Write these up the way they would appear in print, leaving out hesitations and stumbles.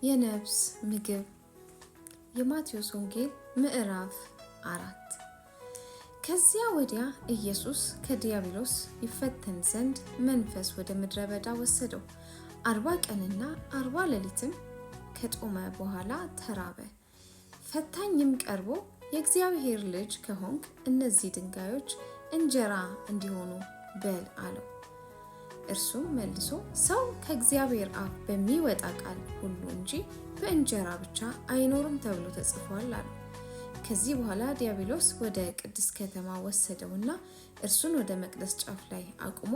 የነፍስ ምግብ የማቴዎስ ወንጌል ምዕራፍ 4። ከዚያ ወዲያ ኢየሱስ ከዲያብሎስ ይፈተን ዘንድ መንፈስ ወደ ምድረ በዳ ወሰደው። 40 ቀንና 40 ሌሊትም ከጦመ በኋላ ተራበ። ፈታኝም ቀርቦ የእግዚአብሔር ልጅ ከሆንክ እነዚህ ድንጋዮች እንጀራ እንዲሆኑ በል አለው። እርሱም መልሶ ሰው ከእግዚአብሔር አፍ በሚወጣ ቃል ሁሉ እንጂ በእንጀራ ብቻ አይኖርም ተብሎ ተጽፏል አለው። ከዚህ በኋላ ዲያብሎስ ወደ ቅድስት ከተማ ወሰደውና እርሱን ወደ መቅደስ ጫፍ ላይ አቁሞ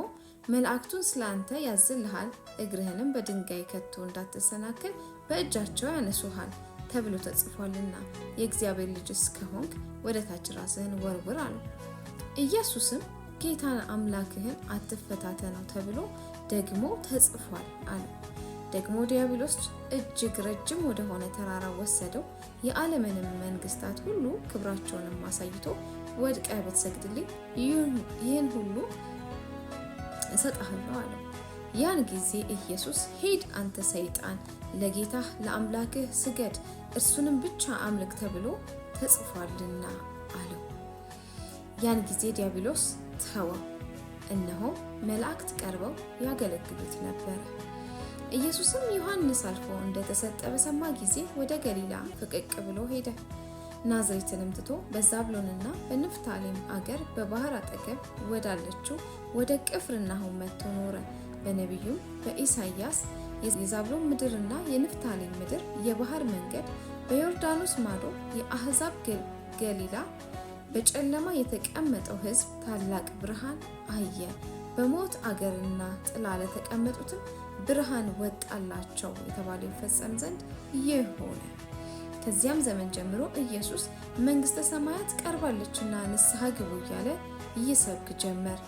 መላእክቱን ስለ አንተ ያዝልሃል፣ እግርህንም በድንጋይ ከቶ እንዳትሰናክል በእጃቸው ያነሱሃል ተብሎ ተጽፏልና የእግዚአብሔር ልጅስ ከሆንክ ወደ ታች ራስህን ወርውር አለው። ኢየሱስም ጌታን አምላክህን አትፈታተነው ተብሎ ደግሞ ተጽፏል አለ። ደግሞ ዲያብሎስ እጅግ ረጅም ወደሆነ ተራራ ወሰደው፣ የዓለምንም መንግስታት ሁሉ ክብራቸውንም አሳይቶ ወድቀህ ብትሰግድልኝ ይህን ሁሉ እሰጥሃለሁ አለው። ያን ጊዜ ኢየሱስ ሂድ አንተ ሰይጣን፣ ለጌታህ ለአምላክህ ስገድ፣ እርሱንም ብቻ አምልክ ተብሎ ተጽፏልና አለው። ያን ጊዜ ዲያብሎስ ተወው፣ እነሆ መላእክት ቀርበው ያገለግሉት ነበረ። ኢየሱስም ዮሐንስ አልፎ እንደተሰጠ በሰማ ጊዜ ወደ ገሊላ ፈቀቅ ብሎ ሄደ። ናዝሬትንም ትቶ በዛብሎንና በንፍታሌም አገር በባህር አጠገብ ወዳለችው ወደ ቅፍርናሆም መጥቶ ኖረ። በነቢዩም በኢሳይያስ የዛብሎን ምድርና የንፍታሌም ምድር፣ የባህር መንገድ፣ በዮርዳኖስ ማዶ የአሕዛብ ገሊላ፣ በጨለማ የተቀመጠው ሕዝብ ታላቅ ብርሃን አየ፣ በሞት አገርና ጥላ ለተቀመጡትም ብርሃን ወጣላቸው የተባለው ይፈጸም ዘንድ ይህ ሆነ። ከዚያም ዘመን ጀምሮ ኢየሱስ መንግሥተ ሰማያት ቀርባለችና ንስሐ ግቡ እያለ ይሰብክ ጀመር።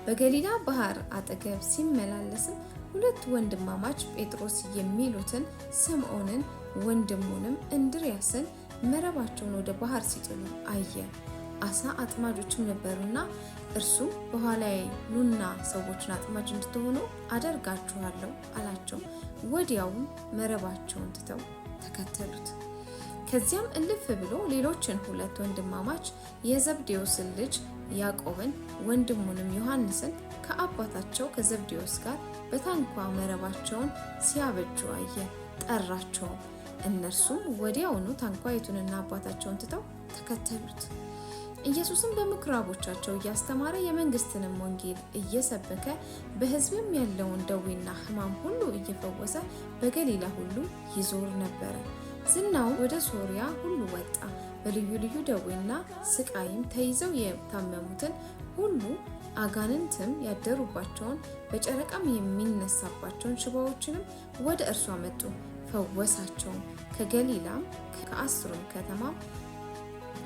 በገሊላ ባህር አጠገብ ሲመላለስም ሁለት ወንድማማች ጴጥሮስ የሚሉትን ስምዖንን ወንድሙንም እንድርያስን መረባቸውን ወደ ባህር ሲጥሉ አየ። አሳ አጥማጆችም ነበሩና፣ እርሱም በኋላዬ ኑና ሰዎችን አጥማጅ እንድትሆኑ አደርጋችኋለሁ አላቸው። ወዲያውም መረባቸውን ትተው ተከተሉት። ከዚያም እልፍ ብሎ ሌሎችን ሁለት ወንድማማች የዘብዴዎስን ልጅ ያዕቆብን ወንድሙንም ዮሐንስን ከአባታቸው ከዘብዴዎስ ጋር በታንኳ መረባቸውን ሲያበጁ አየ። ጠራቸውም። እነርሱም ወዲያውኑ ታንኳይቱንና አባታቸውን ትተው ተከተሉት። ኢየሱስም በምኩራቦቻቸው እያስተማረ፣ የመንግስትንም ወንጌል እየሰበከ፣ በሕዝብም ያለውን ደዌና ሕማም ሁሉ እየፈወሰ በገሊላ ሁሉ ይዞር ነበረ። ዝናው ወደ ሶርያ ሁሉ ወጣ። በልዩ ልዩ ደዌና ስቃይም ተይዘው የታመሙትን ሁሉ፣ አጋንንትም ያደሩባቸውን፣ በጨረቃም የሚነሳባቸውን ሽባዎችንም ወደ እርሱ አመጡ፣ ፈወሳቸውም። ከገሊላም ከአስሩም ከተማም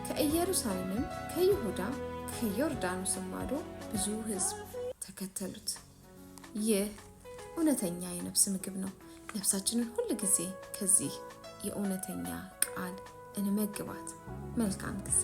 ከኢየሩሳሌምም ከይሁዳም ከዮርዳኖስም ማዶ ብዙ ሕዝብ ተከተሉት። ይህ እውነተኛ የነፍስ ምግብ ነው። ነፍሳችንን ሁል ጊዜ ከዚህ የእውነተኛ ቃል እንመግባት። መልካም ጊዜ።